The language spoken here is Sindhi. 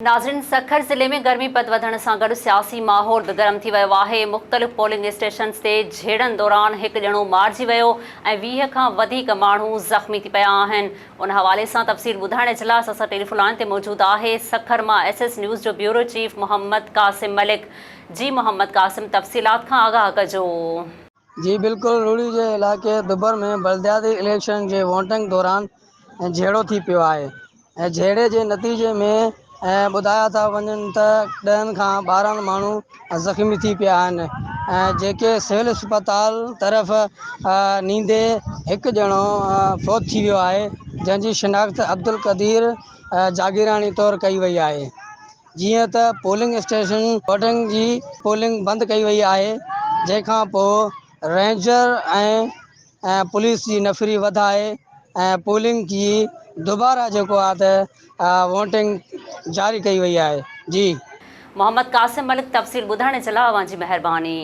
ناظرين سکر ضلعي ۾ گرمي پد وڌڻ سان گڏ سياسي ماحول به گرم ٿي ويو آهي، مختلف پولنگ اسٽيشنز تي جهيڙن دوران هڪ ڄڻو مارجي ويو ۽ 20 کان وڌيڪ ماڻهو زخمي ٿي پيا آهن. ان حوالي سان تفصيل ٻڌائڻ اجلاس اسان ٽيليفون لائين تي موجود آهي سکر مان ايس ايس نيوز جو بيورو چيف محمد قاسم ملڪ جي محمد قاسم تفصيلات کان آگاهه ڪجو. جي بلڪل روهڙي جي علائقي دبر ۾ بلدياتي اليڪشن جي ووٽنگ دوران جهيڙو ٿي پيو آهي ۽ جهيڙي جي نتيجي ۾ ٻڌايا ٿا وڃن ته ڏهن کان 12 ماڻهو زخمي ٿي پيا آهن ۽ جيڪي سول اسپتال طرف نيندي هڪ ڄڻو فوت ٿي ويو آهي جنهن جي شناخت عبدالقدير جاگيراڻي طور ڪئي وئي آهي جيئن ته پولنگ اسٽيشن ووٽنگ جي پولنگ بند ڪئي وئي آهي جنهن کان پوء رينجر ۽ ۽ پوليس جي نفري وڌائي ۽ پولنگ جي دوباره جيڪو آهي ته ووٽنگ جاري ڪئي وئي آهي جي. محمد قاسم ملڪ تفصيل ٻڌائڻ جي لاء اوهان جي مهرباني.